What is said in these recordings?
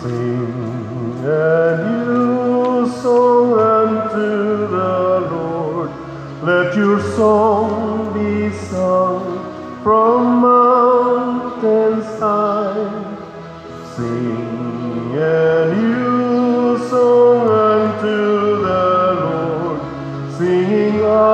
Sing a new song unto the Lord. Let your song be sung from mountains high. Sing a new song unto the Lord, singing Alleluia.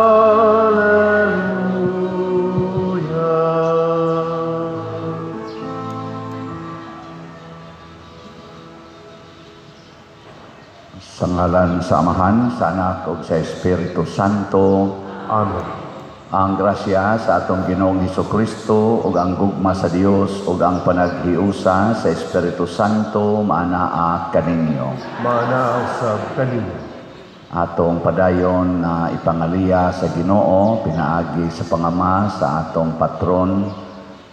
Sa ngalan sa Amahan, sa Anak ug sa Espiritu Santo. Amen. Ang grasya sa atong Ginoong Hesukristo ug ang gugma sa Dios ug ang panaghiusa sa Espiritu Santo maanaa kaninyo. Maanaa usab kaninyo. Atong padayon na ipangaliya sa Ginoo pinaagi sa pangama sa atong patron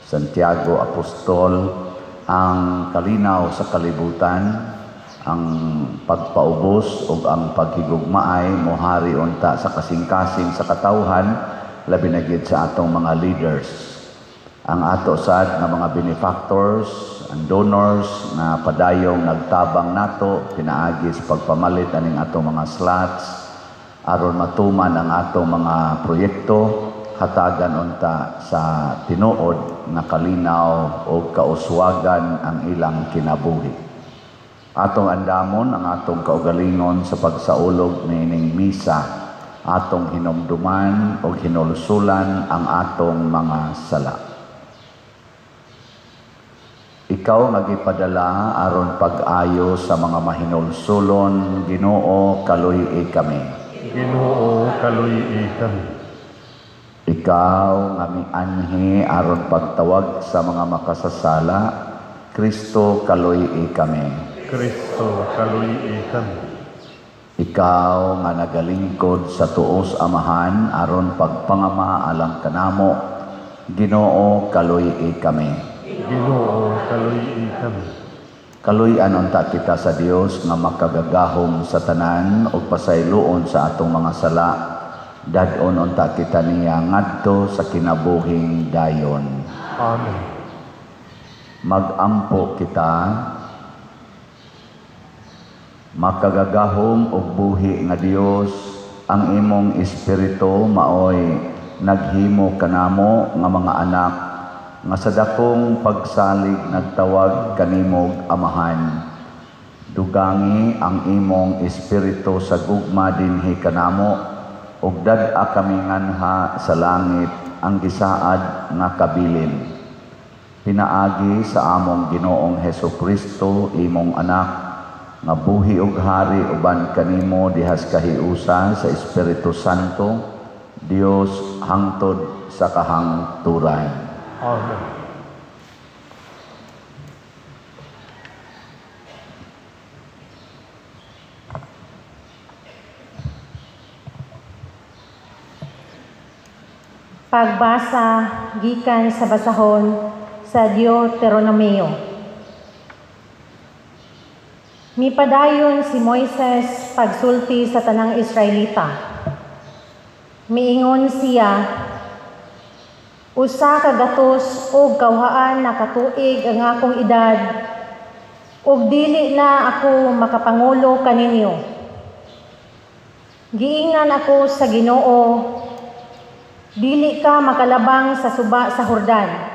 Santiago Apostol ang kalinaw sa kalibutan, ang pagpaubos ug ang paghigugmaay mohari unta sa kasing-kasing sa katawhan, labi na gyud sa atong mga leaders. Ang ato sad nga mga benefactors and donors na padayong nagtabang nato pinaagi sa pagpamalit aning atong mga slots aron matuman ang atong mga proyekto, hatagan unta sa tinuod nga kalinaw ug kauswagan ang ilang kinabuhi. Atong andamon ang atong kaugalingon sa pagsaulog niining misa, atong hinumduman ug hinulsulan ang atong mga sala. Ikaw nga gipadala aron pag-ayo sa mga mahinulsulon, Ginoo, kaluy-i kami. Ginoo, kaluy-i kami. Ikaw nga mianhi aron pagtawag sa mga makasasala, Kristo, kaluy-i kami. Kristo, kaluy-i kami. Ikaw nga nagalingkod sa tuos Amahan aron pagpangama alang kanamo, Ginoo, kaluy-i kami. Ginoo, kaluy-i kami. Kaluy-an unta kita sa Dios nga makagagahom sa tanan ug pasayloon sa atong mga sala. Dad-on unta kita niya ngadto sa kinabuhing dayon. Amen. Magampo kita. Makagagahom og buhi nga Dios, ang imong espiritu maoy naghimo kanamo nga mga anak nga sa dakong pagsalig nagtawag kanimog Amahan. Dugangi ang imong espiritu sa gugma dinhi kanamo ug dad-a kami nganha sa langit ang gisaad nga kabilin. Pinaagi sa among Ginoong Hesukristo, imong anak, nga buhi ug hari uban kanimo dihas kahiusa sa Espiritu Santo, Dios hangtod sa kahangturan. Amen. Pagbasa gikan sa basahon sa Deuteronomio. Mipadayon si Moises pagsulti sa tanang Israelita. Miingon siya, usa ka gatos og kawhaan na katuig ang akong edad, ug dili na ako makapangulo kaninyo. Giingnan ako sa Ginoo, dili ka makalabang sa suba sa Hordan.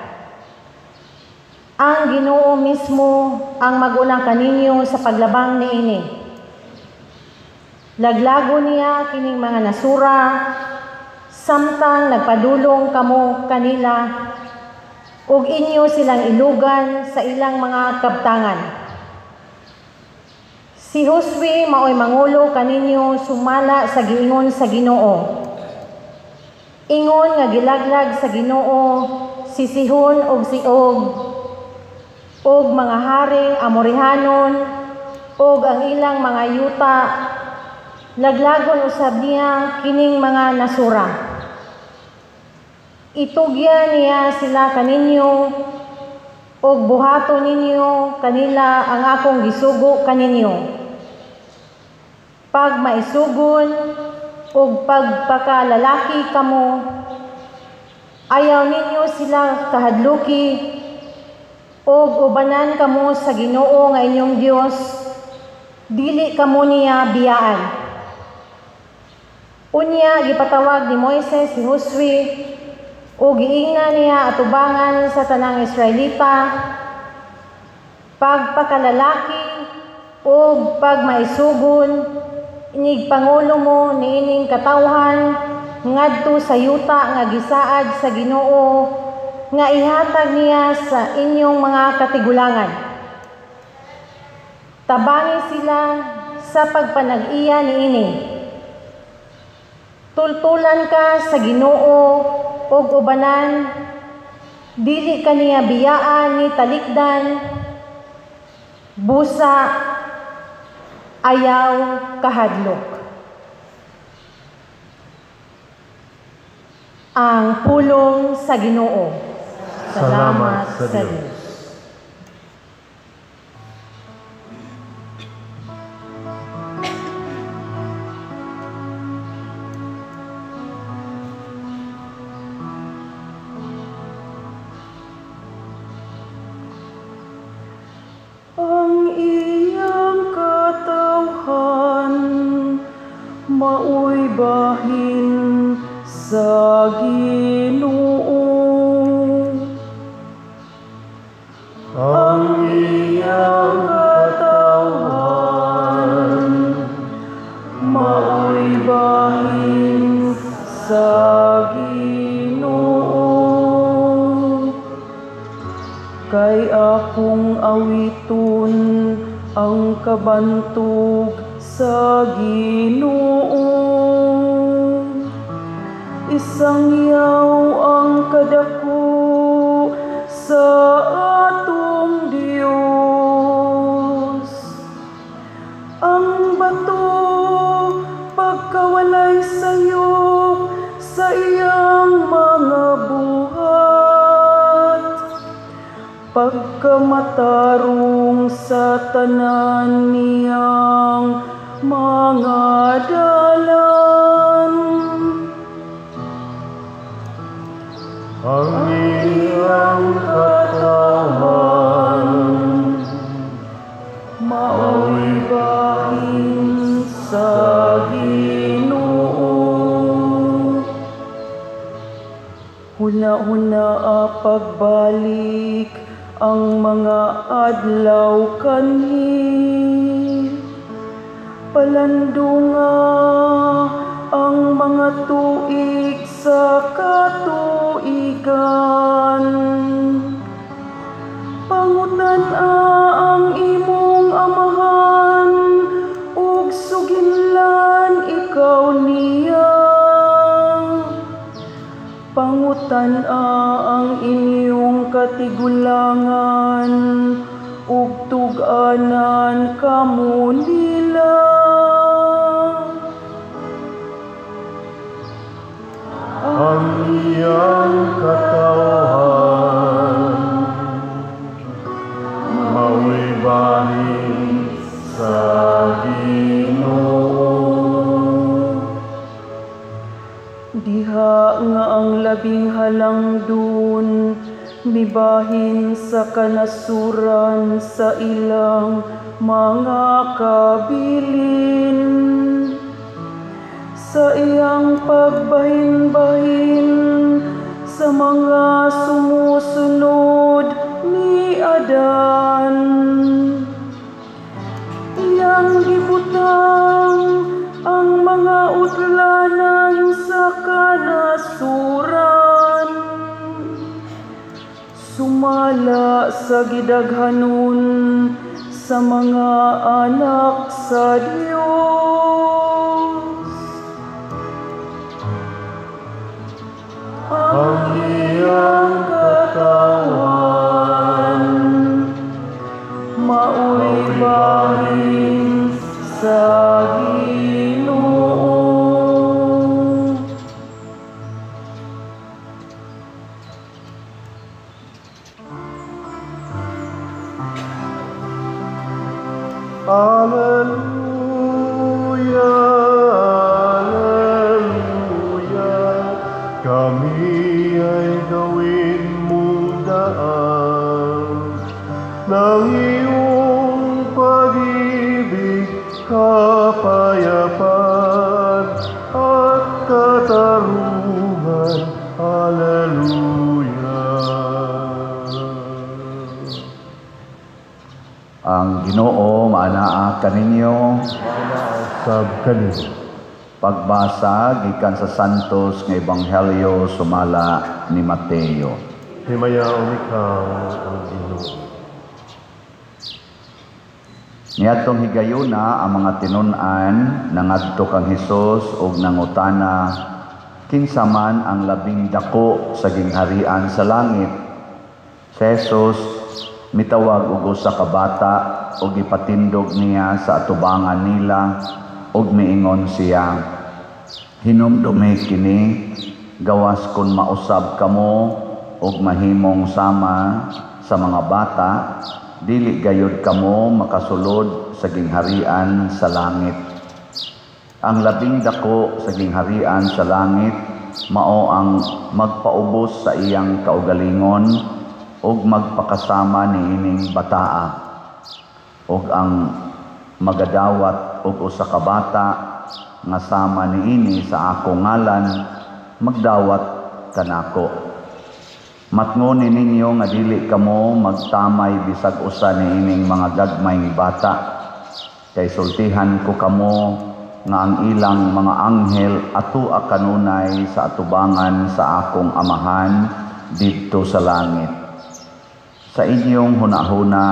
Ang Ginoo mismo ang mag-una kaninyo sa paglabang niini. Laglago niya kining mga nasura, samtang nagpadulong kamo kanila, ug inyo silang ilugan sa ilang mga kabtangan. Si Josue maoy mangulo kaninyo sumala sa giingon sa Ginoo. Ingon nga gilaglag sa Ginoo si Sihon ug si Og, ug mga haring Amorihanon ug ang ilang mga yuta, laglagon usab niya kining mga nasura. Itugyan niya sila kaninyo ug buhaton ninyo kanila ang akong gisugo kaninyo. Pag maisugon ug pagpakalalaki kamo, ayaw ninyo sila kahadluki Ug ubanan kamo sa Ginoo nga inyong Dios, dili kamo niya biyaan. Unya gipatawag ni Moises si Josue ug giingnan niya atubangan sa tanang Israelita, pagpakalalaki ug pagmaisugon, inigpangulo mo niining katawhan ngadto sa yuta nga gisaad sa Ginoo nga ihatag niya sa inyong mga katigulangan. Tabangi sila sa pagpanag-iya niini. Tultulan ka sa Ginoo ug ubanan, dili ka niya biyaan ni talikdan, busa ayaw kahadlok. Ang pulong sa Ginoo. Salamat sa Dios. Ang iyang katawhan maoy bahin sa Ginoo. Ang iyang katawhan maoy bahin sa Ginoo. Kay akong awiton ang kabantog sa Ginoo. Isangyaw ang kadako sa atong Dios. Ang bato pagkawalay sayop sa iyang mga buhat, pagkamatarong sa tanan niyang mga dalan. Ang iyang katawhan maoy bahin sa Ginoo. Huna-huna pagbalik ang mga adlaw kanhi, palandunga ang mga tuig sa katuigan. Pangutan-a ang imong amahan ug suginlan ikaw niya. Pangutan-a ang inyong katigulangan ug tug-anan kamo nila. Ang iyang katawhan maoy bahin sa Ginoo. Diha nga ang labing halangdon mibahin sa kanasuran sa ilang mga kabilin. Sa iyang pagbahin-bahin sa mga sumusunod ni Adan, iyang gibutang ang mga utlanan sa kanasuran. Sumala sa gidaghanon sa mga anak sa Dios. Ang iyang katawan maoy bahin sa Ginoo. Alleluia, alleluia, kami ay gawin mong daan. Ginoo maanaa kaninyo. Sab kanimo. Pagbasa gikan sa Santos nga Ebanghelyo sumala ni Mateo. Himayaon ikaw ang Ginoo. Niadtong higayuna ang mga tinun-an nangadto kang Hesus ug nangutana, kinsa man ang labing dako sa gingharian sa langit? Si Jesus mitawag og usa ka bata ug gipatindog niya sa atubangan nila ug miingon siya, hinumdumi kini, gawas kun mausab kamo ug mahimong sama sa mga bata, dili gayud kamo makasulod sa gingharian sa langit. Ang labing dako sa gingharian sa langit mao ang magpaubos sa iyang kaugalingon ug magpakasama niining bataa, ug ang magadawat og usa ka bata nga sama niini sa akong ngalan, magdawat kanako. Matngoni ninyo nga dili kamo magtamay bisag usa niining mga gagmayng bata, kay sultihan ko kamo nga ang ilang mga anghel atua kanunay sa atubangan sa akong amahan didto sa langit. Sa inyong hunahuna,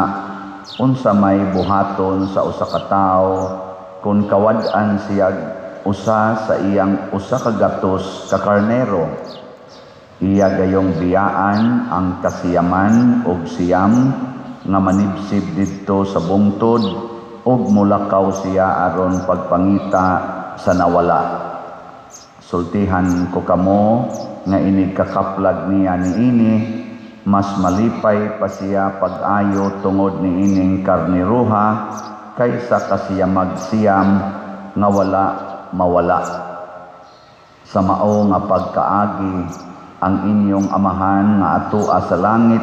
unsa may buhaton sa usa ka tawo kun kawad-an siya usa sa iyang 100 ka karnero? Iya gayong biyaan ang kasiyaman og siyam nga manibsib didto sa bungtod ug mulakaw siya aron pagpangita sa nawala. Sultihan ko kamo nga inig kakaplag niya niini, mas malipay pa siya pag-ayo tungod niining karniruha kaysa kasiyamag siyam nga wala mawala. Sa mao nga pagkaagi ang inyong amahan nga atua sa langit,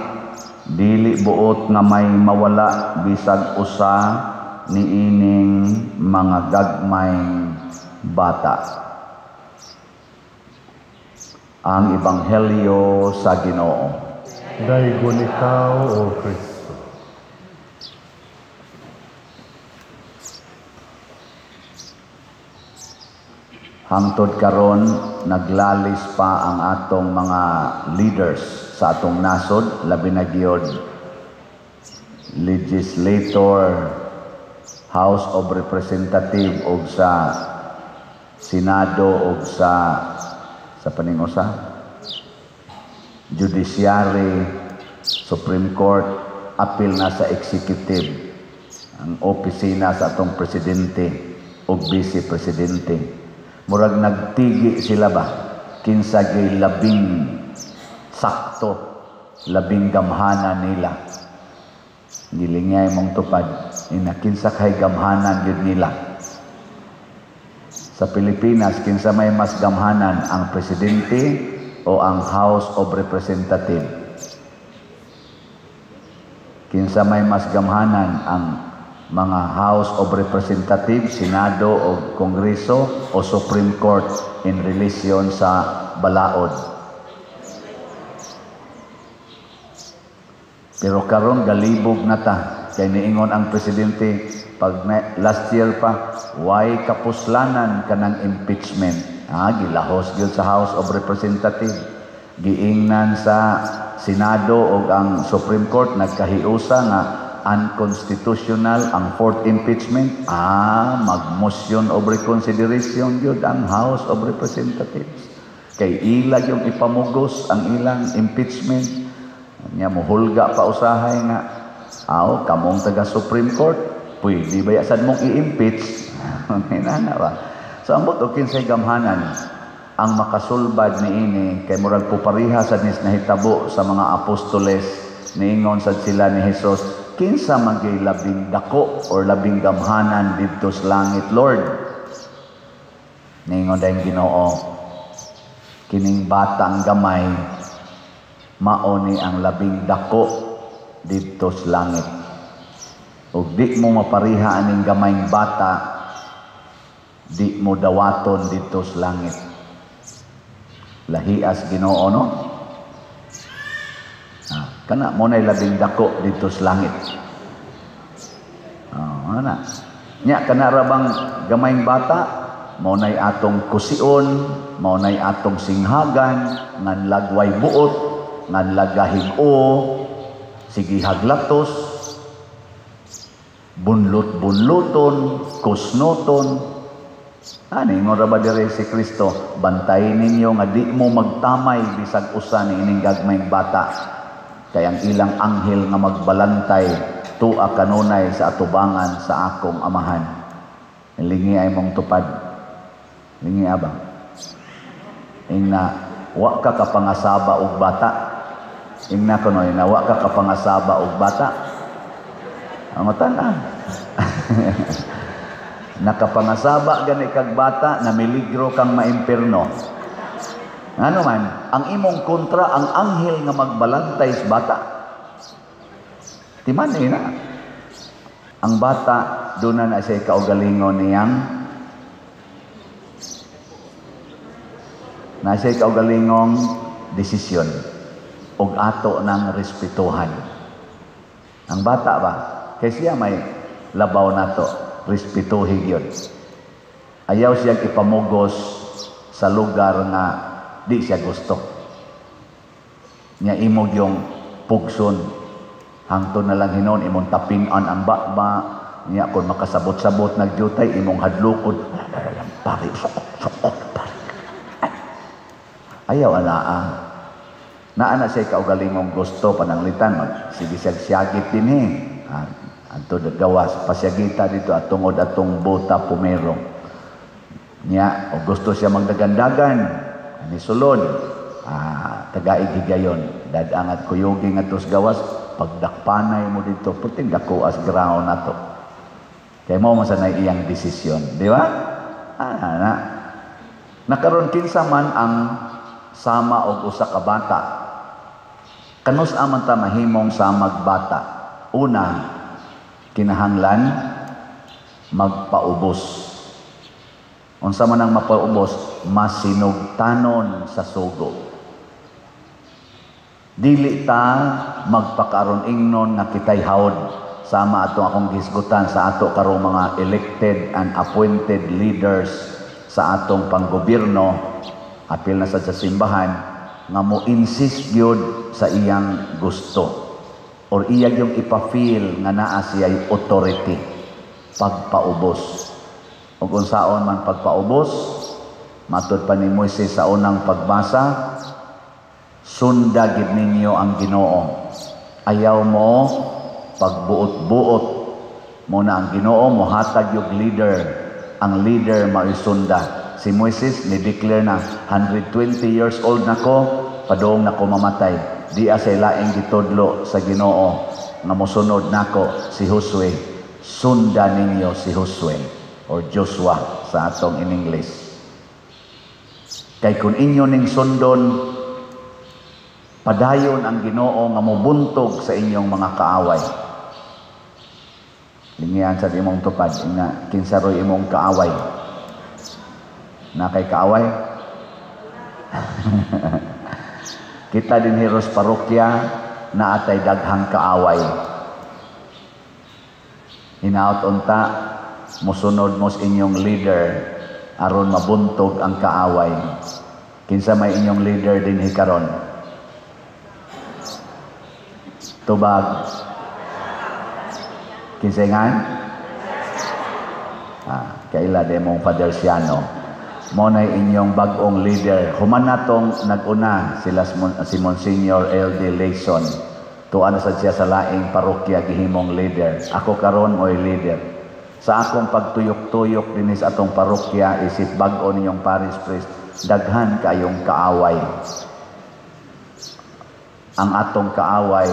dili buot nga may mawala bisag usa niining mga gagmayng bata. Ang Ebanghelyo sa Ginoo. Daygon ikaw, O Kristo. Hangtod karon naglalis pa ang atong mga leaders sa atong nasod, labi na gyud legislator, House of Representative og sa Senado og sa paningusa, Judiciary, Supreme Court, apil na sa executive, ang opisina sa atong presidente o vice presidente. Murag nagtigi sila ba kinsa gyud labing sakto, labing gamhanan nila. Gilingay mong tupad ina kinsa kay gamhanan gyud nila. Sa Pilipinas, kinsa may mas gamhanan, ang presidente o ang House of Representative? Kinsa may mas gamhanan, ang mga House of Representative, Senado o Kongreso o Supreme Court in relation sa balaod? Pero karon galibog na ta kay niingon ang presidente pag last year pa, why kapuslanan kanang impeachment? Gilahos gyud sa House of Representative, giingnan sa Senado og ang Supreme Court, nagkahiusa nga unconstitutional ang fourth impeachment. Mag-motion of reconsideration gyud ang House of Representatives. Kay ila yung ipamugos ang ilang impeachment. Nya muhulga pa usahay nga, aw kamong taga Supreme Court, pwede ba sad mong i-impeach? Inana ba? So ambot og kinsay gamhanan ang makasulbad niini, kay murag pupariha sad nis nahitabo sa mga apostoles. Niingon sad sila ni Hesus, kinsa man gyud labing dako or labing gamhanan didto sa langit, Lord? Niingon dayon Ginoo, kining batang gamay mao ni ang labing dako didto sa langit. Ug di mo mapariha aning gamayng bata, di mo dawaton didto sa langit. Lahias Ginoo, no? Kana mo nay labing dako didto sa langit. Ano na? Nya kana ra bang gamayng bata, mao nay atong kusion, mao nay atong singhagan, ngan lagway buot, ngan lagahig-o, sige haglatos, bunlot-bunloton, kusnoton. Ani ingon ra ba dire si Kristo, bantayi ninyo nga di mo magtamay bisag usa ni ining gagmayng bata, kay ang ilang anghel nga magbalantay tua kanunay sa atubangan sa akong Amahan. Lingi ay mong tupad. Lingi abang. Ingna wa ka kapangasaba og bata. Ingna kuno na wa ka kapangasaba og bata. Ang tanan. Nakapangasaba gani kag bata na miligro kang maimpirno. Ngano man, ang imong kontra ang anghel nga magbalantay sa bata. Timan na. Ang bata doon na siya kaugalingon niyang na siya kaugalingong desisyon og ato nang respetuhan. Ang bata ba? Kay siya may labaw nato, respetuhi gyud. Ayaw siyang ipamugos sa lugar nga di siya gusto. Nya imog yung pugson. Hangtod na lang hinon imong tapinan ang baba, niya kung makasabot-sabot nagyutay imong hadlokon. Pare, sukot, pare. Ayaw anaa. Naa na siya kaugalingong gusto pananglitan mag sige siya siyagit din eh. Anto gawas pasyagita dito at tungod atong bota pumero. Niya o gusto siya magdagandagan ani sulod. Tagaig higayon dadangat kuyugi ngadto sa gawas pagdakpanay mo dito puting dako as ground nato. Kay mo man sanay iyang desisyon, di ba? Na. Nakaron kinsa man ang sama og usa ka bata. Kanus aman ta mahimong samag bata? Una, kinahanglan magpaubos. Unsa man ang mapaubos? Masinugtanon sa sugo. Dili ta magpakaron ingnon nga kitay hawd, sama atong akong gisgutan sa ato karong mga elected and appointed leaders sa atong panggobyerno, apil na sad sa simbahan, nga mo insist gyud sa iyang gusto or iya yung ipa-feel nga naa siya'y authority. Pagpaubos. Ug unsaon man pagpaubos, matud pa ni Moises sa unang pagbasa, sunda gid ninyo ang Ginoo. Ayaw mo pagbuot-buot mo na ang Ginoo mohatag yung leader. Ang leader mao'y sunda. Si Moises ni-declare na 120 years old nako, padung nako mamatay. Di asay laing gitudlo sa Ginoo nga mosunod nako si Josue. Sunda ninyo si Josue or Joshua sa atong in English. Kay kun inyo ning sundon, padayon ang Ginoo nga mobuntog sa inyong mga kaaway. Lingian sa imong tupad, ina kinsa roy imong kaaway. Na kay kaaway? Kita din heros parokya na atay daghang kaaway. Hinaot unta mosunod mo sa inyong leader aron mabuntog ang kaaway. Kinsa may inyong leader dinhi karon? Tubag. Kinsa nga? Kaila de mong Father Siano. Mo na inyong bag-ong leader. Human natong nag-una sila si Monsignor L.D. Layson. Tuan na sad siya sa laing parokya gihimong leader. Ako karon mo'y leader. Sa akong pagtuyok-tuyok dinhi sa atong parokya isip bag-o ninyong parish priest, daghan kayong kaaway. Ang atong kaaway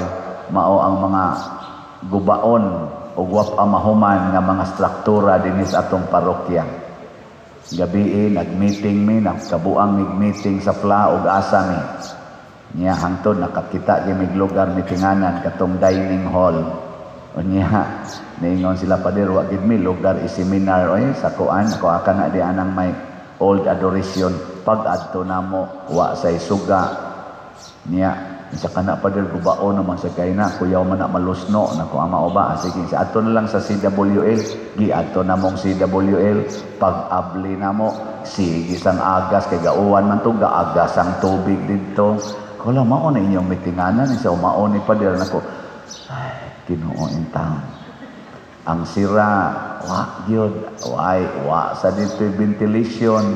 mao ang mga gubaon ug wa pa mahuman nga mga struktura dinhi sa atong parokya. Gabii nagmeeting mi, nagkabuang mig-meeting sa PLA ug asa mi. Nya hangtod nakakita gyud mig lugar mitinganan katong dining hall. Unya niingon sila, Pader, wa gid mi lugar i-seminar oy sa kuan ko aka na di anang may old adoration. Pag adto namo wa say suga. Nya Isa kana, Pader, gubao naman sa kay na, kuyaw man na malusno nako ama o ba. Ah, sige, sa ato na lang sa CWL, giadto namong CWL, pag-abli namo, sige sang agas kay gauwan man to, gaagas ang tubig didto. Kula mao na inyong mitinganan sa mao ni Pader nako. Ay, Ginoo in town. Ang sira, wa gyud, way wa sa dito ventilation.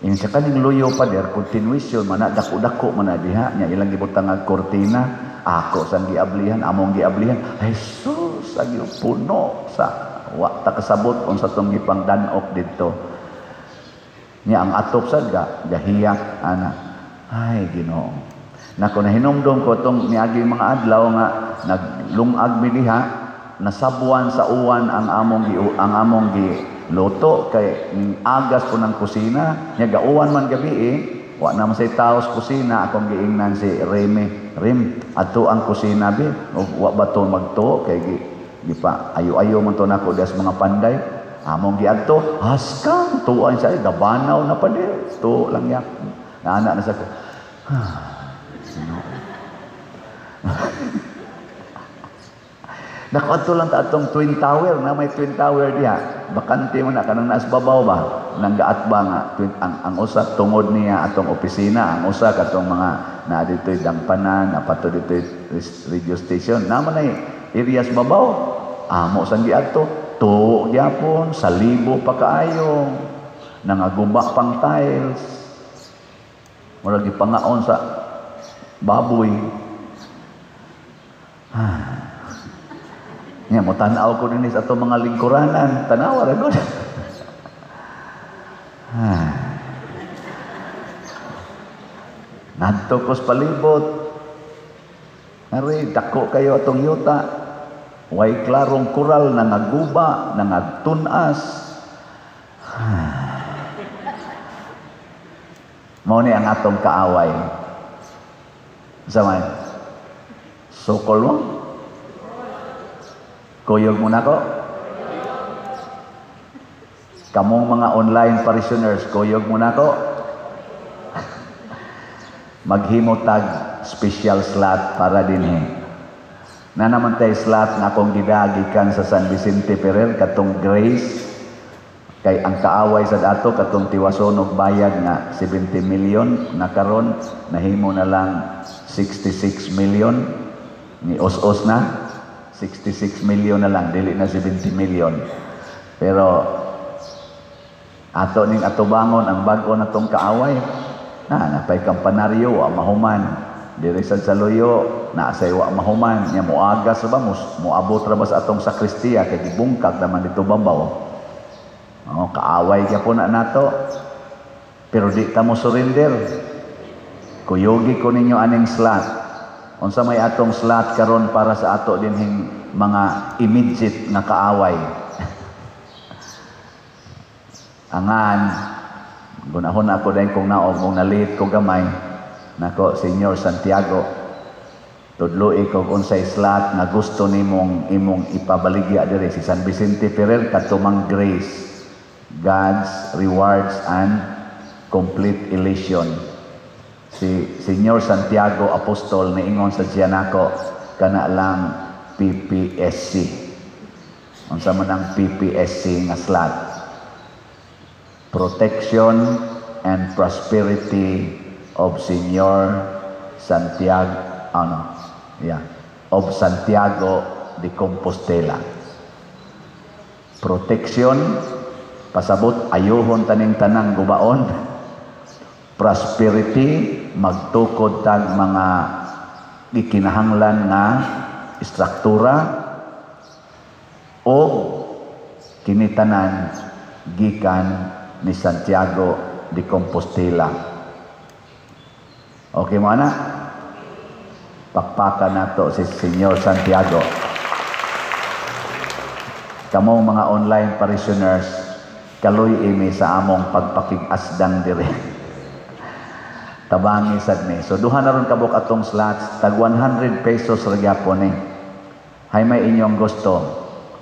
Yung sa kaning luyo, Pader, continuation man na, dako-dako man na diha nya ilang gibutang ang kortina. Ako sang giablihan, among giablihan, ay sus, agyo puno sa wa ta kasabot unsa tong gipang danok didto. Nya ang atop sad ga gahiyak ana. Ay, Ginoo nako, nahinumdom ko tong niaging mga adlaw nga naglungag mi diha, nasabwan sa uwan ang among gi luto kay ning agas po ng kusina nya, gauwan man gabi eh, wa naman say tao sa kusina. Akong giingnan si Remy, "Rem, adto ang kusina bi o wa ba to magtuo kay gi gipa ayo-ayo man to nako das mga panday." Among giadto, haskang tuan siya, gabanaw na pa di to lang yak na na sa ko. Ginoo. Nakaadto lang ta atong Twin Tower na may Twin Tower diha. Bakante mo na kanang naas babaw ba? Nang gaatba nga twin, ang usa tungod niya atong opisina, ang usa katong mga naa dito'y dangpanan, apato dito'y radio station. Naman ay areas babaw. Amo sang giadto, tuo gyapon, salibo pa kaayo. Nangaguba pang tiles. Murag gipangaon sa baboy. Nya mo tan-aw ko dinhi sa atong mga lingkuranan, tanawa ra gud. Ah. Ngadto ko sa palibot. Ari, dako kayo atong yuta. Way klarong kural, nangaguba, nangagtunas. Mao ni ang atong kaaway. Sa man? Sukol mo? Kuyog mo na ko? Kamong mga online parishioners, kuyog mo na ko? Maghimo tag special slot para dinhi. Na naman tay slot nga akong gidagikan sa San Vicente Ferrer katong Grace, kay ang kaaway sa dato katong tiwason og bayad nga 70 million na karon nahimo na lang 66 million, ni os-os na 66 million na lang, dili na 70 million. Pero ato ning atubangon ang bag-o natong kaaway. Na napay kampanaryo wa mahuman. Diri sa Luyo na say wa mahuman nya moagas ba moabot ra ba sa atong sakristiya kay gibungkag naman dito babaw. Oh, kaaway gyapon na nato. Pero di ta mo surrender. Kuyugi ko ninyo aning slot. Unsa may atong slot karon para sa ato dinhing mga immediate nga kaaway? Angan gunahon ako dahil kung naog kung nalit ko gamay nako, Senyor Santiago, tudloi ko unsay slot nga gusto nimong imong ipabaligya diri. Si San Vicente Ferrer katumang Grace, God's rewards and complete elation. Si Senyor Santiago Apostol niingon sa siya nako kana lang PPSC. Unsa man ang PPSC nga slot? Protection and prosperity of Senyor Santiago, ano, yeah, of Santiago de Compostela. Protection, pasabot ayuhon taning tanang gubaon. Prosperity, magtukod tag mga gikinahanglan nga istruktura, o kinitanan gikan ni Santiago de Compostela. Okay mo ana? Pakpakan nato si Senyor Santiago. Kamong mga online parishioners, kaloy imi sa among pagpakig-asdang dire. Tabangi sad ni. So duha na ron kabuk atong slots, tag 100 pesos ra gyapon ni. Hay may inyong gusto,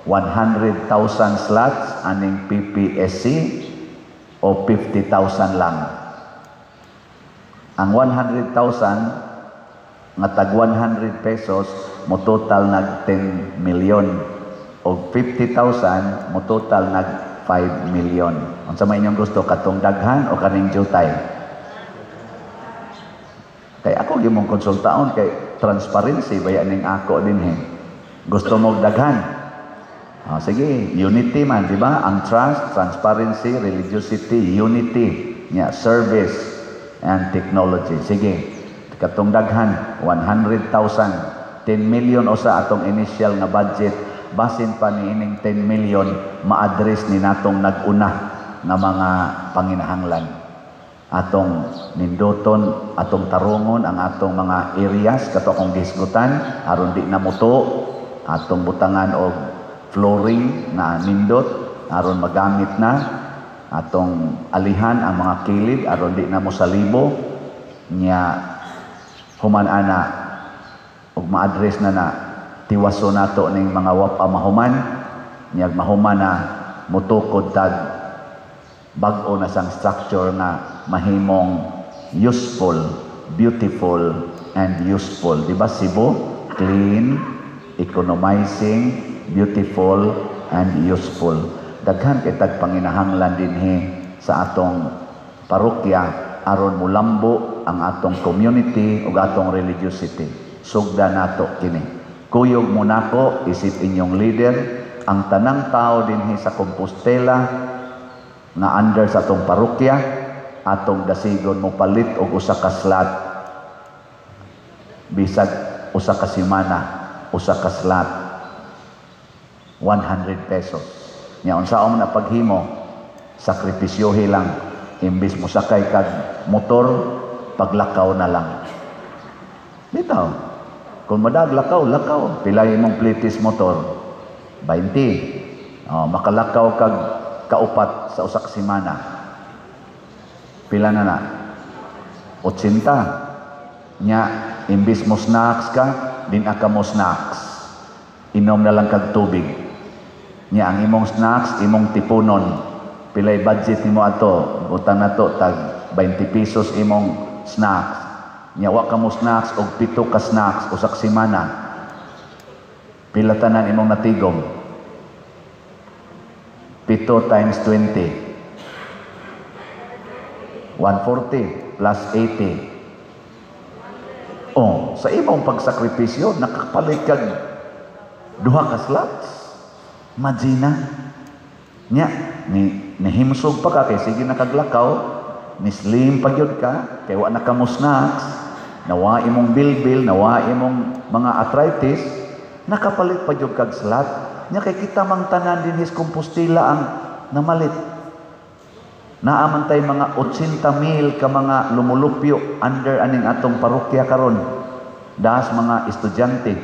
100,000 slots aning PPSC o 50,000 lang? Ang 100,000 Nga tag 100 pesos mo total nag 10 million og 50,000 mo total nag 5 million. Unsa may inyong gusto, katong daghan o kaning jutay? Kay ako gyud mong konsultaon kay transparency baya ning ako dinhi. Gusto mo daghan? Ah, sige, unity man, di ba? Ang trust, transparency, religiosity, unity, nya, service and technology. Sige, katong daghan, 100,000, 10 million usa atong initial nga budget, basin pa ni ining 10 million ma-address ni natong nag-una nga mga panginahanglan. Atong ninduton, atong tarungon ang atong mga areas kato akong gihisgutan aron di na muto, atong butangan og flooring na nindot aron magamit na, atong alihan ang mga kilid aron di na mo salibo nya. Human ana ug ma-address na na, tiwaso nato ning mga wapa mahuman nya, mahuman na mutukod tag bag-o na sang structure nga mahimong useful, beautiful and useful. Di ba Cebu? Clean, economizing, beautiful and useful. Daghan kay tag panginahanglan dinhi sa atong parokya aron mulambo ang atong community ug atong religiosity. Sugda nato kini. Kuyog mo nako isip inyong leader, ang tanang tao dinhi sa Compostela nga under sa atong parokya, atong dasigon mo palit og usa ka slot, bisag usa ka semana, usa ka slot, 100 pesos nya. Unsa man na paghimo, sakripisyohi lang. Imbis mo sakay kag motor, paglakaw na lang. Bitaw, kung madag lakaw, lakaw. Pila imong plitis motor? 20. Oh, makalakaw kag kaupat sa usa ka semana, pila na na? 80. Nya imbis mo snacks ka, din ka mo snacks, inom na lang kag tubig. Nya ang imong snacks imong tipunon. Pilay budget nimo ato? Butang nato tag 20 pesos imong snacks. Nya wa ka mo snacks og 7 ka snacks usa ka semana, pila tanan imong natigom? 7 times 20, 140 plus 80. Oh, sa imong pagsakripisyo, nakapalit kag duha ka slots. Imagine nya ni nihimsog pa ka kay sige nakaglakaw, ni slim pa gyud ka kay wa na ka mo snacks, nawa imong bilbil, nawa imong mga arthritis, nakapalit pa gyud kag slot. Nya kay kita mang tanan dinhi sa Compostela ang namalit. Naa man tay mga 80 mil ka mga lumulupyo under aning atong parokya karon. Das mga estudyante,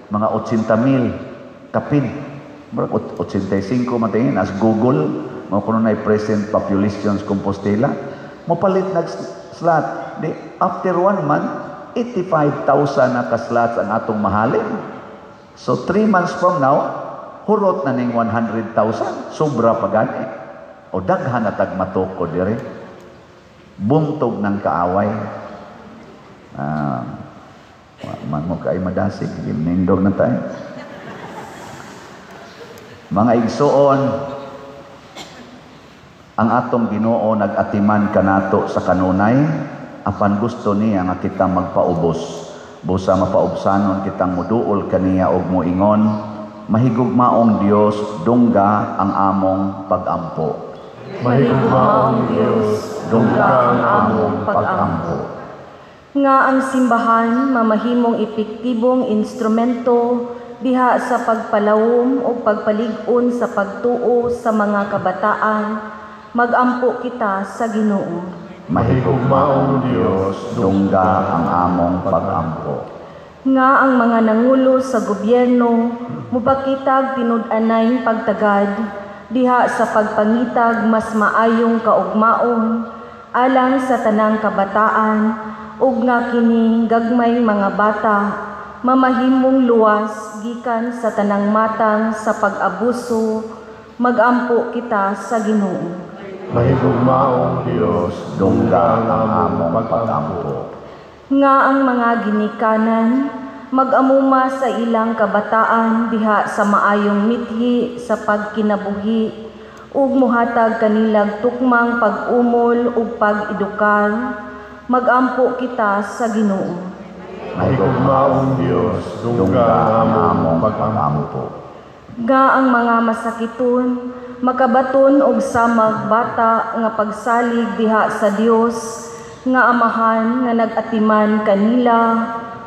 mga 80 mil kapin. Murag 85 matingin as Google mo kuno na present population sa Compostela. Mopalit nag slot. Di after one month, 85,000 na ka slots ang atong mahalin. So 3 months from now, hurot na ning 100,000, sobra pa gani. O daghan na tag matukod dire. Buntog ng kaaway. Ah, wa man mo kay madasig, nindog na tayo. Mga igsuon, ang atong Ginoo nag-atiman kanato sa kanunay, apan gusto niya nga kita magpaubos. Busa mapaubsanon kitang muduol kaniya og moingon, "Mahigugmaong Dios, dungga ang among pagampo." Mahigugmaong Dios, dungga ang among pagampo. Nga ang simbahan mamahimong epektibong instrumento diha sa pagpalawom o pagpalig-on sa pagtuo sa mga kabataan, magampo kita sa Ginoo. Mahigugmaong Dios, dungga ang among pagampo. Nga ang mga nangulo sa gobyerno mupakitag tinud-anay pagtagad diha sa pagpangitag mas maayong kaugmaon alang sa tanang kabataan ug nga kini gagmay mga bata mamahimong luwas gikan sa tanang matang sa pag-abuso, magampo kita sa Ginoo. Mahigugmaong Dios, dungga ang among pagampo. Nga ang mga ginikanan mag-amuma sa ilang kabataan diha sa maayong mithi sa pagkinabuhi ug mohatag kanilag tukmang pag-umol ug pag-edukar, magampo kita sa Ginoo. Mahigugmaong Dios, dungga ang among pag-ampo. Nga ang mga masakiton makabaton og samag bata nga pagsalig diha sa Dios nga Amahan nga nag-atiman kanila,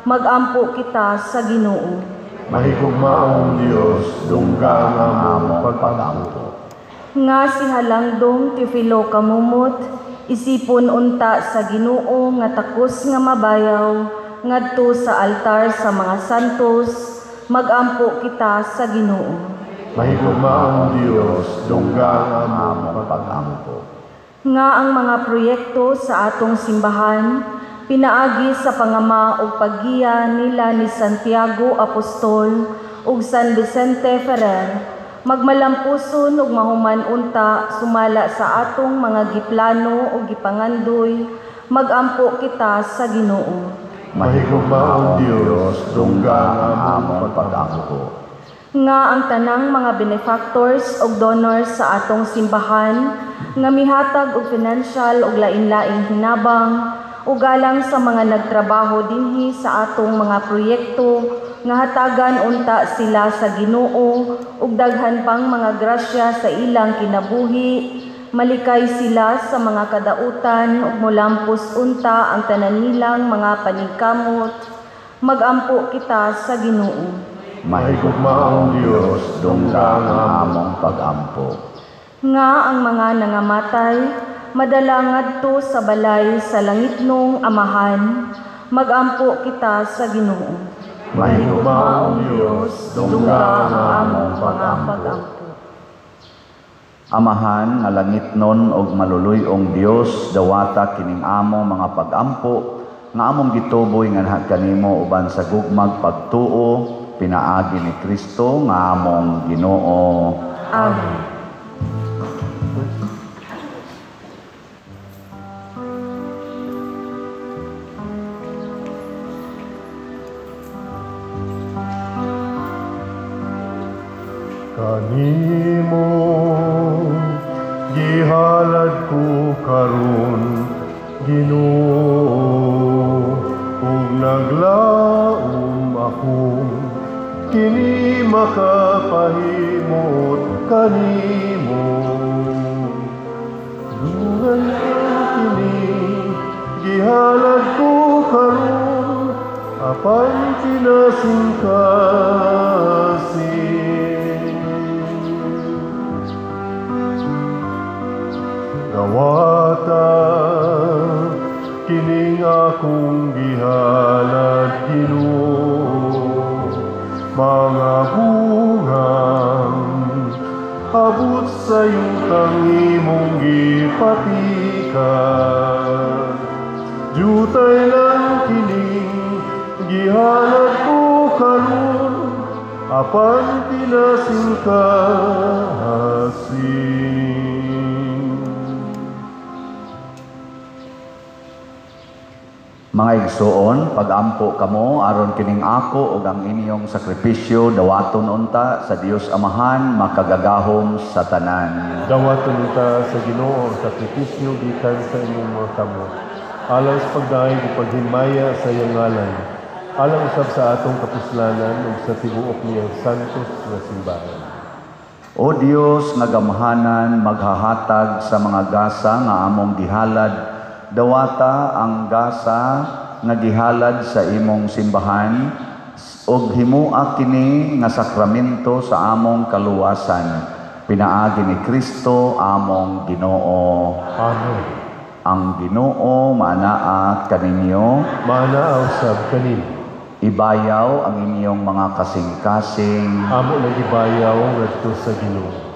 magampo kita sa Ginoo. Mahigugmaong Dios, dungga ang among pag-ampo. Nga si Halangdong Teofilo Camomot isipon unta sa Ginoo nga takos nga mabayaw ngadto sa altar sa mga santos, magampo kita sa Ginoo. Mahigugmaong Dios, dungga ang among pag-ampo. Nga ang mga proyekto sa atong simbahan pinaagi sa pangama ug paggiya nila ni Santiago Apostol ug San Vicente Ferrer magmalampuson ug mahuman unta sumala sa atong mga giplano ug gipangandoy, magampo kita sa Ginoo. Mahigugmaong Dios, dungga ang among pag-ampo. Nga ang tanang mga benefactors ug donors sa atong simbahan nga mihatag og financial ug lain-laing hinabang ug alang sa mga nagtrabaho dinhi sa atong mga proyekto nga hatagan unta sila sa Ginoo ug daghan pang mga grasya sa ilang kinabuhi, malikay sila sa mga kadautan ug molampos unta ang tanan nilang mga paningkamot, magampo kita sa Ginoo. Mahigugmaong Dios, dungga ang among pag-ampo. Nga ang mga nangamatay madala ngadto sa balay sa langitnong Amahan, magampo kita sa Ginoo. Mahigugmaong Dios, dungga ang among pag-ampo. Amahan nga langitnon og maluluy-ong Dios, dawata kining among mga pag-ampo nga among gituboy nganha kanimo uban sa gugmag pagtuo pinaagi ni Kristo nga among Ginoo. Amen. Kanimo gihalad ko karon, Ginoo, ug naglaom ako kini makapahimot kanimo. Dungan kini gihalad ko karon, apan kinasingkasing. Dawata kining akong gihalad, Ginoo, mga bungang abot sa yutang imong gipatika. Jutay lang kining gihalad ko karon, apan kinasingkasing. Mga igsoon, pag-ampo kamo aron kining ako ug ang inyong sakripisyo dawaton unta sa Dios Amahan makagagahom sa tanan. Dawaton unta sa Ginoo ang sakripisyo gikan sa inyong mga kamot, alang sa pagdayeg ug paghimaya sa iyang ngalan, alang usab sa atong kapuslanan ug sa tibuok niyang santos nga simbahan. O Dios nga gamhanan, maghahatag sa mga gasa nga among gihalad, dawata ang gasa nga gihalad sa imong simbahan ug himua kini nga sakramento sa among kaluwasan, pinaagi ni Kristo among Ginoo. Amen. Ang Ginoo maanaa kaninyo, maanaa usab kaninyo. Ibayaw ang inyong mga kasing-kasing. Amo nang ibayaw ngadto sa Ginoo.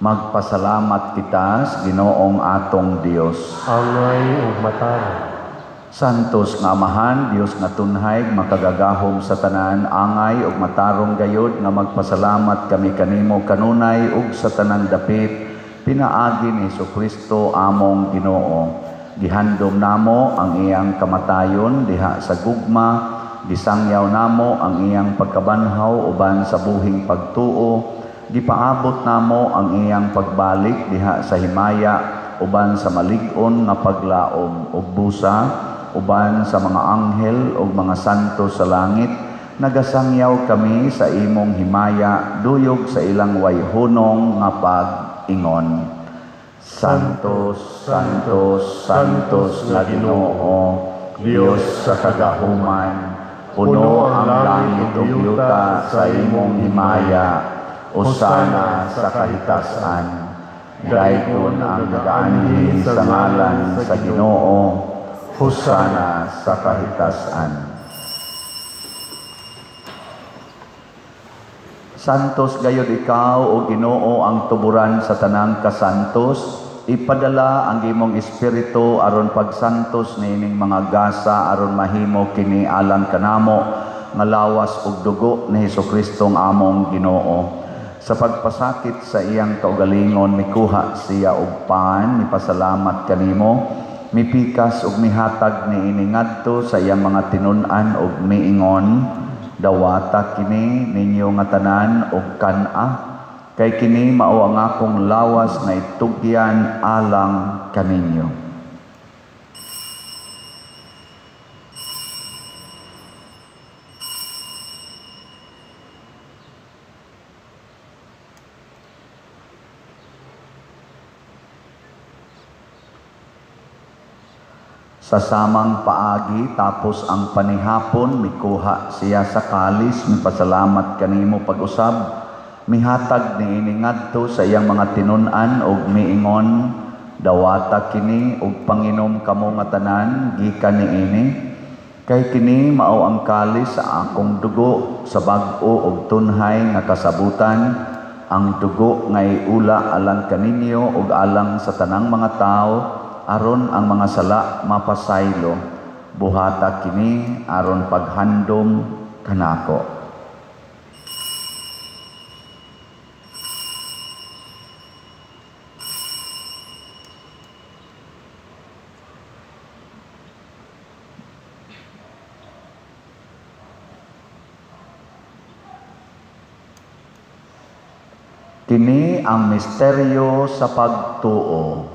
Magpasalamat kita sa Ginoong atong Dios. Angay ug matarong. Santos nga Amahan, Dios nga tunhay, makagagahom sa tanan, angay ug matarong gayod nga magpasalamat kami kanimo kanunay ug sa tanang dapit, pinaagi ni Hesukristo among Ginoo. Gihandom namo ang iyang kamatayon diha sa gugma, gisangyaw namo ang iyang pagkabanhaw uban sa buhing pagtuo, gipaabot namo ang iyang pagbalik diha sa himaya uban sa malig-on nga paglaom ug busa uban sa mga anghel ug mga santo sa langit. Nagasangyaw kami sa imong himaya duyog sa ilang wayhunong nga pag-ingon. Santos, Santos, Santos nga Ginoo, Dios sa kagahuman, puno ang langit ug yuta sa imong himaya. Hosana sa kahitasan. Daygon ang nagaanhi sa ngalan sa Ginoo. Hosana sa kahitasan. Santos gayud ikaw o Ginoo ang tuburan sa tanang kasantos. Ipadala ang imong espiritu aron pagsantos niining mga gasa aron mahimo kini alang kanamo nga lawas ug dugo ni Hesukristo ang among Ginoo. Sa pagpasakit sa iyang kaugalingon mikuha siya og pan, mipasalamat kanimo, mipikas ug mihatag niini ngadto sa iyang mga tinun-an ug miingon, dawata kini ninyo nga tanan og kan-a, kay kini mao ang akong lawas nga itugyan alang kaninyo. Sa samang paagi tapos ang panihapon, mikuha siya sa kalis, mipasalamat kanimo pag-usab, mihatag niini ngadto sa iyang mga tinun-an ug miingon, dawata kini ug panginom kamo nga tanan gikan niini, kay kini mao ang kalis sa akong dugo sa bag-o ug tunhay nga kasabutan, ang dugo nga iula alang kaninyo ug alang sa tanang mga tawo, aron ang mga sala mapasaylo. Buhata kini aron paghandom kanako. Kini ang misteryo sa pagtuo.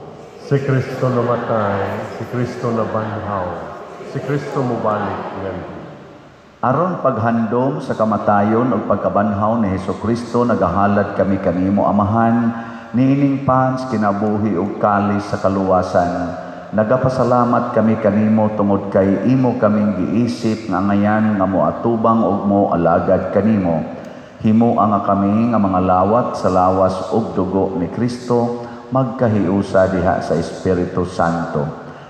Si Kristo namatay, si Kristo nabanhaw, si Kristo mubalik nganhi. Aron paghandom sa kamatayon ug pagkabanhaw ni Hesukristo, nagahalad kami kanimo Amahan, niining pans kinabuhi ug kalis sa kaluwasan. Nagapasalamat kami kanimo tungod kay imo kaming giisip nga ngayan nga moatubang ug moalagad kanimo. Himoa nga kami nga mga lawat sa lawas ug dugo ni Kristo, magkahiusa diha sa Espiritu Santo.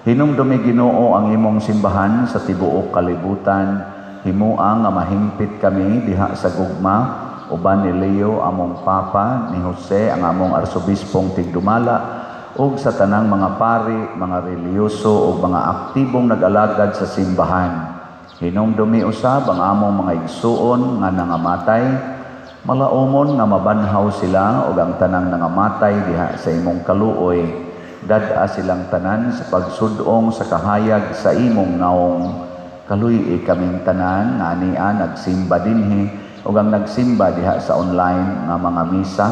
Hinumdumi Ginoo ang imong simbahan sa tibuok kalibutan. Himoa nga mahingpit kami diha sa gugma uban ni Leo among Papa, ni Jose ang among arsobispong tigdumala, ug sa tanang mga pari, mga relihiyoso ug mga aktibong nag-alagad sa simbahan. Hinumdumi usab ang among mga igsuon nga nangamatay, malaumon nga mabanhaw sila ug ang tanang nangamatay diha sa imong kaluoy. Dad-a silang tanan sa pagsudong sa kahayag sa imong naong. Kaluy-i kaming tanan nga ania nagsimba dinhi ug ang nagsimba diha sa online nga mga misa.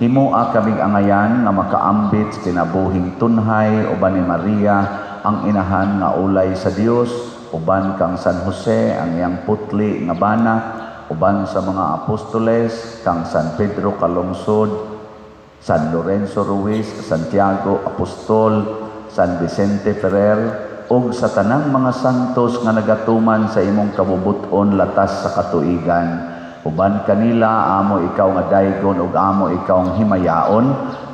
Himoa kaming angayan nga makaambit sa kinabuhing tunhay uban ni Maria ang inahan nga ulay sa Dios, uban kang San Jose ang iyang putli nga bana, uban sa mga apostoles kang San Pedro Calungsod, San Lorenzo Ruiz, Santiago Apostol, San Vicente Ferrer, ug sa tanang mga santos nga nagatuman sa imong kabubut-on latas sa katuigan. Uban kanila amo ikaw nga daygon ug amo ikaw ang himayaon,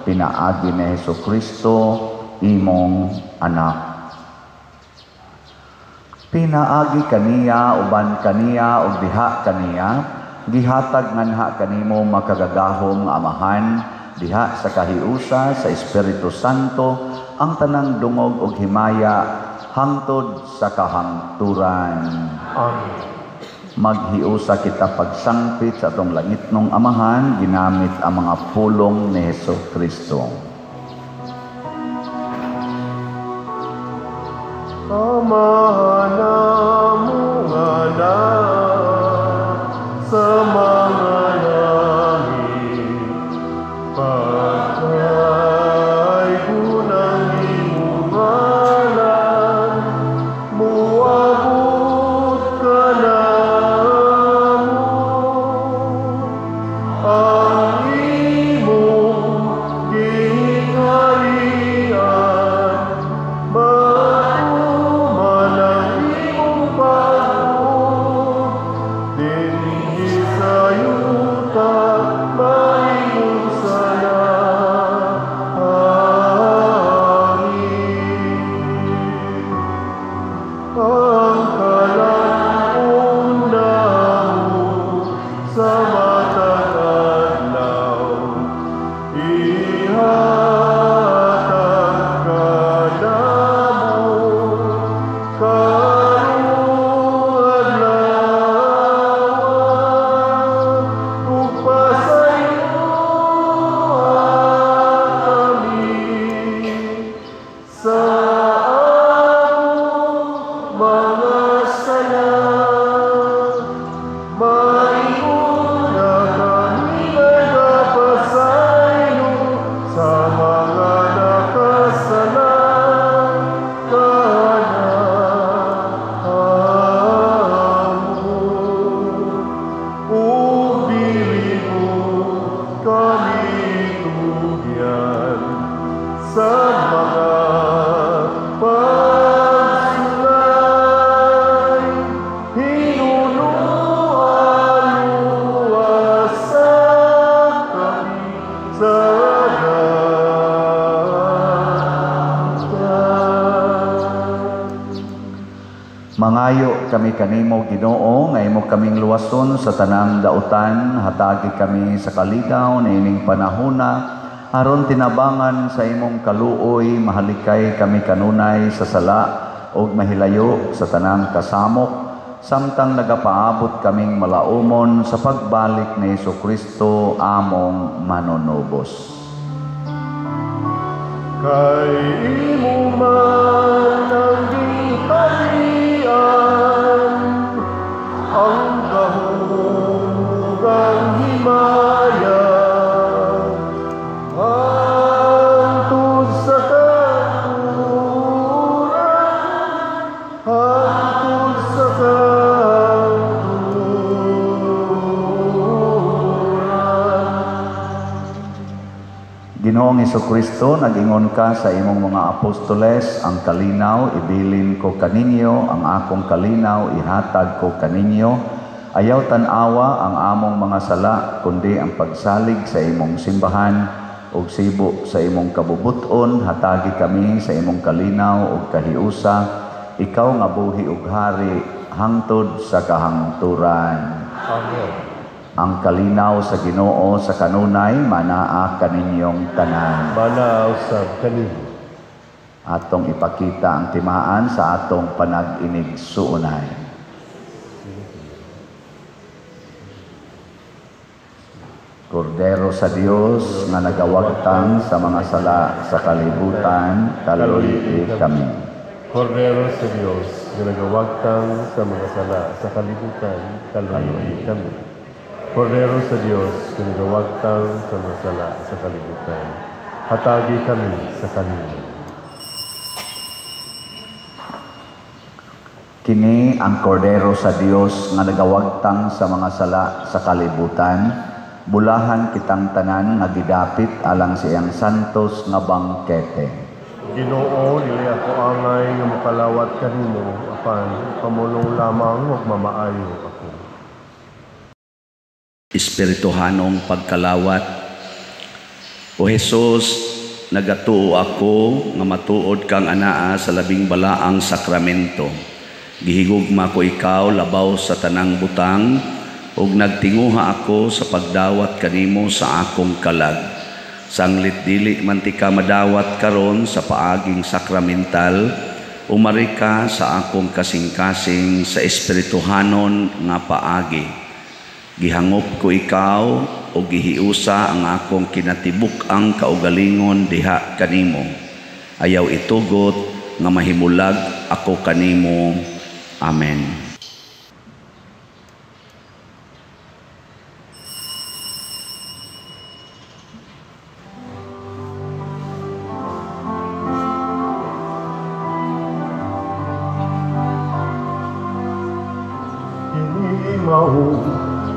pinaagi ni Hesukristo imong anak. Pinaagi kaniya, uban kaniya ug diha kaniya, gihatag nganha kanimo makagagahom nga Amahan diha sa kahiusa sa Espiritu Santo ang tanang dungog ug himaya hangtod sa kahangturan. Amen. Maghiusa kita pagsangpit sa atong langitnong Amahan ginamit ang mga pulong ni Hesukristo. Amahan namo nga naa sa mga langit, pagdaygon ang imong ngalan, muabot kanamo ang imong gingharian, matuman ang imong pagbuot dinhi sa yuta mahimo sa langit. Ang kalan-on namo sa matag adlaw, ihatag kanamo karong adlaw, ug pasayloa kami sa among mga sala, maingon nga kami nagapasaylo sa mga nakasala kanamo, ug dili mo kami tugyan sa mga pagsulay, hinunua luwasa kami sa dautan. Mangayo kami kanimo, Ginoo, nga imo kaming luwason sa tanang dautan, hatagi kami sa kalinaw niining panahona aron tinabangan sa imong kaluoy mahalikay kami kanunay sa sala ug mahilayo sa tanang kasamok samtang nagapaabot kaming malaumon sa pagbalik ni Hesus Kristo among manunubos. Kay imo man ang gingharian, ang gahom ug ang himaya, hangtod sa kahangturan, hangtod sa kahangturan. Ginoong Kristo, nag-ingon ka sa imong mga apostoles, "Ang kalinaw ibilin ko kaninyo, ang akong kalinaw ihatag ko kaninyo. Ayaw tan-awa ang among mga sala, kundi ang pagsalig sa imong simbahan, ug sibo sa imong kabubut-on, hatagi kami sa imong kalinaw ug kahiusa, ikaw nga buhi ug hari hangtod sa kahangturan." Amen. Ang kalinaw sa Ginoo sa kanunay manaa kaninyong tanan. Manaa usab kanimo. Atong ipakita ang timaan sa atong panag-inigsuonay. Kordero sa Dios nga nagawagtang sa mga sala sa kalibutan, kaluy-i kami. Kordero sa Dios nga nagawagtang sa mga sala sa kalibutan, kaluy-i kami. Kordero sa Dios nga nagawagtang sa mga sala sa kalibutan, hatagi kami sa kanila. Kini ang Kordero sa Dios nga nagawagtang sa mga sala sa kalibutan, bulahan kitang tanan nga gidapit alang sa iyang santos nga bangkete. Ginoo, dili ako angay nga mokalawat kanimo, apan pamulong lamang ug mamaayo ako. Espirituhanong pagkalawat. O Hesus, nagatuo ako nga matuod kang anaa sa labing balaang sakramento. Gihigugma ko ikaw labaw sa tanang butang, ug nagtinguha ako sa pagdawat kanimo sa akong kalag. Sanglit dili man ti ka madawat karon sa paaging sakramental, umari ka sa akong kasing-kasing sa espirituhanon nga paagi. Gihangop ko ikaw o gihiusa ang akong kinatibuk-ang kaugalingon diha kanimo. Ayaw itugot nga mahimulag ako kanimo. Amen. Kini mao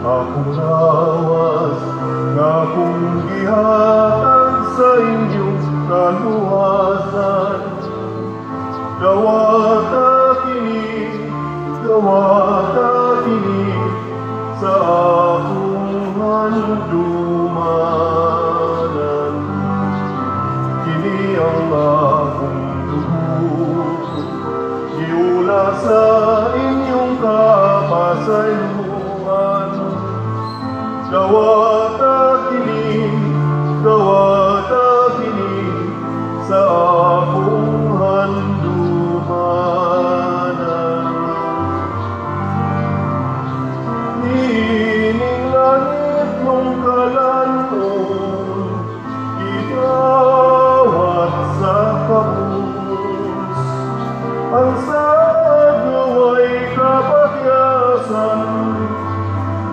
akong lawas nga akong gihatag sa inyong kaluwasan. Dawata kini sa akong handumanan. Kini ang akong dugo, giula sa inyong kapasayloan. Dawata kini sa akong handumanan. Niining langit mong kalanon, gidawat sa kabus. Ang saad ay kapakyasan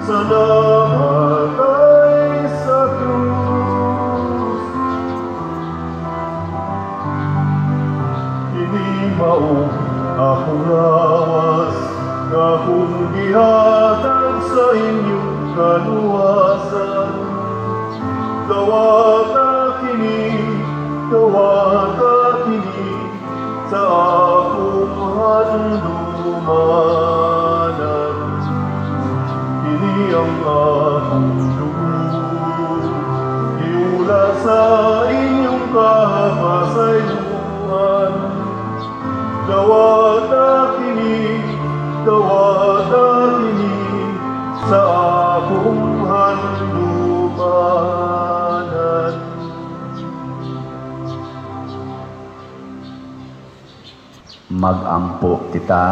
sa namatay sa krus. Kini mao akong lawas nga akong gihatag sa inyong kaluwasan. Dawata kini sa akong handumanan. Kini ang akong dugo, giula sa inyong kapasayloan. Dawata kini sa akong handumanan. Magampo kita.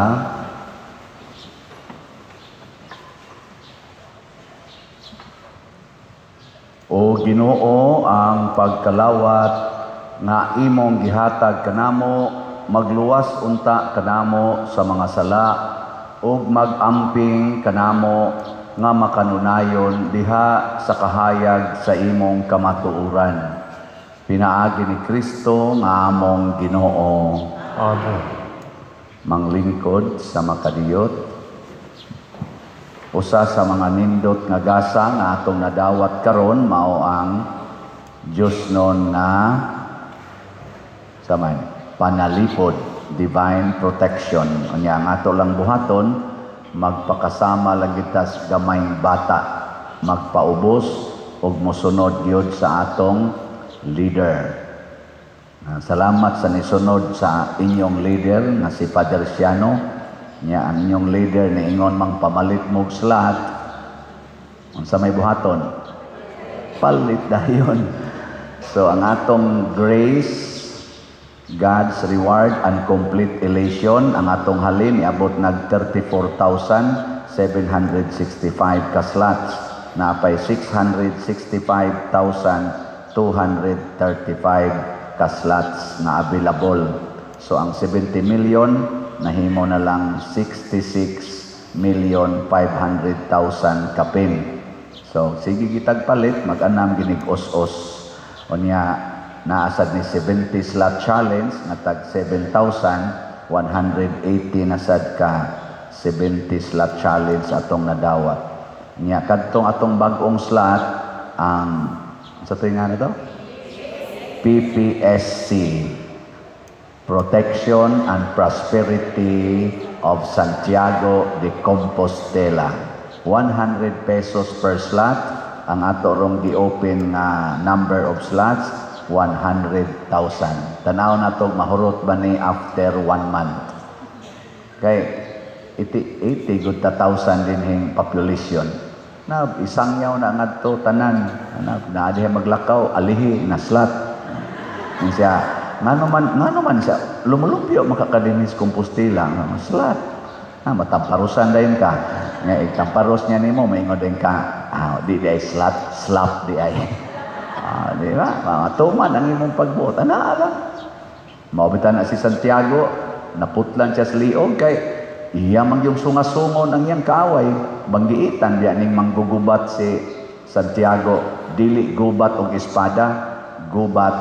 O Ginoo, ang pagkalawat nga imong gihatag kanamo, magluwas unta kanamo sa mga sala ug magamping kanamo nga makanunayon diha sa kahayag sa imong kamatuoran. Pinaagi ni Kristo nga among Ginoo. Amen. Manglingkod sa makadiyot, usa sa mga nindot nga gasa nga atong nadawat karon mao ang Dios non nga sa man panalipod, divine protection. Unya ang ato lang buhaton, magpakasama lang kita sa gamayng bata, magpaubos ug mosunod gyud sa atong leader. Salamat sa nisunod sa inyong leader nga si Father Siano. Nya ang inyong leader niingon mang pamalit mo slot. Unsa may buhaton? Palit dayon. So ang atong grace, God's reward and complete elation, ang atong halin iabot nag 34,765 ka slots, napay 665,235 ka slots na available. So ang 70 million nahimo na lang 66,500,000 kapin. So sige kitag palit, mag-anam ginig os-os. Unya naasad ni 70 slot challenge nga tag 7,180 na sad ka 70 slot challenge atong nadawat. Nya kadtong atong bag-ong slot ang sa tuig nga nito PPSC, Protection and Prosperity of Santiago de Compostela. 100 pesos per slot ang ato rong gi-open nga number of slots 100,000. Tanaw na to mahurot ba ni after 1 month. Kay 80 good ta thousand din hing population. Na isang yaw na ngadto tanan, na diha maglakaw alihi na slot. Siya ngano man siya lumulupyo makakadinis Compostela nga slot. Na matamparusan dayon ka. Nga itamparos niya nimo maingon din ka, di ay slot, slap di ay. Di ba? Matuman ang imong pagbuot. Ana lang. Mao bitaw na si Santiago, naputlan siya sa liog kay iya man yung sungasungon ang iyang kaaway. Banggiitan diya ning manggugubat si Santiago, dili gubat og espada, gubat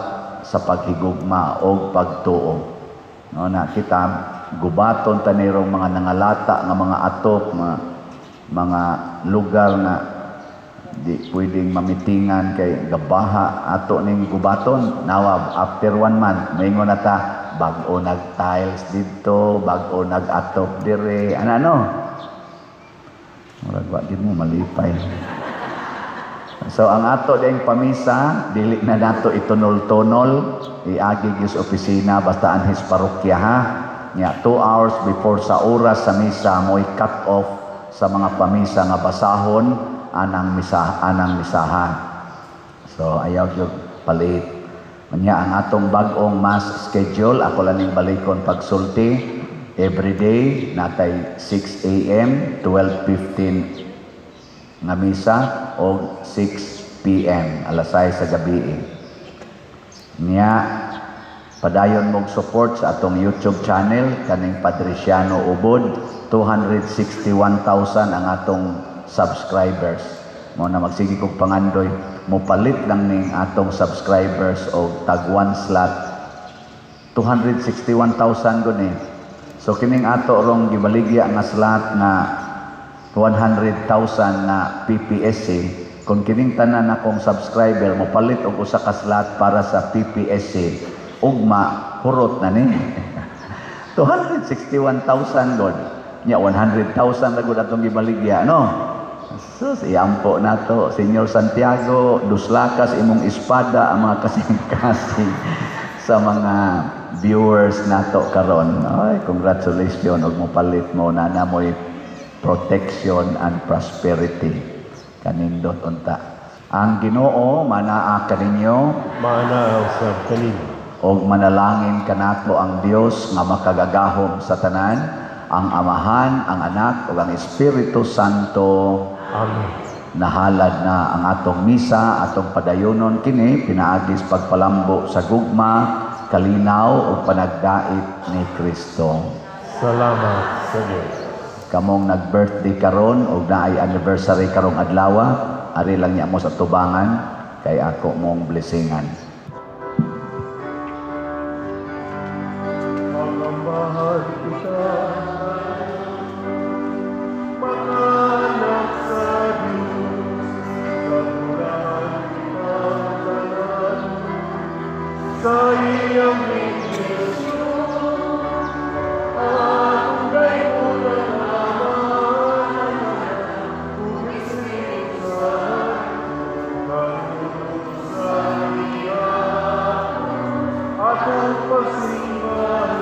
sa paghigugma og pagtuo. No, na kita gubaton ta nirong mga nangalata nga mga atop, mga lugar nga di pwedeng mamitingan kay gabaha, ato ning gubaton. Nawa after one month maingon na ta, bag-o nag tiles didto, bag-o nag atop dire, ana no, murag wa gid mo malipay. So ang ato ding pamisa, dili na nato itunol-tunol, iagi gyud sa opisina basta anhis parokya ha. Nya 2 hours before sa oras sa misa mo'y cut off sa mga pamisa nga basahon anang misa, anang misaha. So ayaw gyud palit. Unya ang atong bag-ong mass schedule, ako lang ning balikon pagsulti. Every day natay 6 a.m., 12:15 nga misa o 6 p.m., alas 6 sa gabi. Niya padayon mong support sa atong YouTube channel kaning Padriciano Ubod, 261,000 ang atong subscribers. Mo na magsige kog pangandoy, mopalit lang ning atong subscribers og tag one slot, 261,000 gud ni. So kining ato rong gibaligya nga slot nga 100,000 na PPSC, kung kining tanan akong subscriber mopalit og usa ka slot para sa PPSC, ugma hurot na ni. 261,000 god. Nya 100,000 na gud atong gibaligya, no? Sus, iampo nato, Senyor Santiago, duslakas imong espada ang mga kasing-kasing sa mga viewers nato karon. Ay, congratulations og mopalit mo na namoy protection and prosperity. Kanindot unta. Ang Ginoo manaa kaninyo. Maanaa usab kaninyo. Og manalangin kanato ang Dios nga makagagahom sa tanan, ang Amahan, ang Anak ug ang Espiritu Santo. Amen. Nahalad na ang atong misa, atong padayonon kini pinaagi sa pagpalambo sa gugma, kalinaw ug panagdait ni Kristo. Salamat sa Dios. Kamong nag-birthday karon og naay anniversary karong adlaw, ari lang niya mo sa tubangan kay ako mong blessingan. Pagambahan kita, mga anak sa Diyos, kaguran kitang tanan, sa iyang bendisyon, atong dayunan Amahan, ug Espiritu Santo, kanunong sa iya, atong pagsimbahan.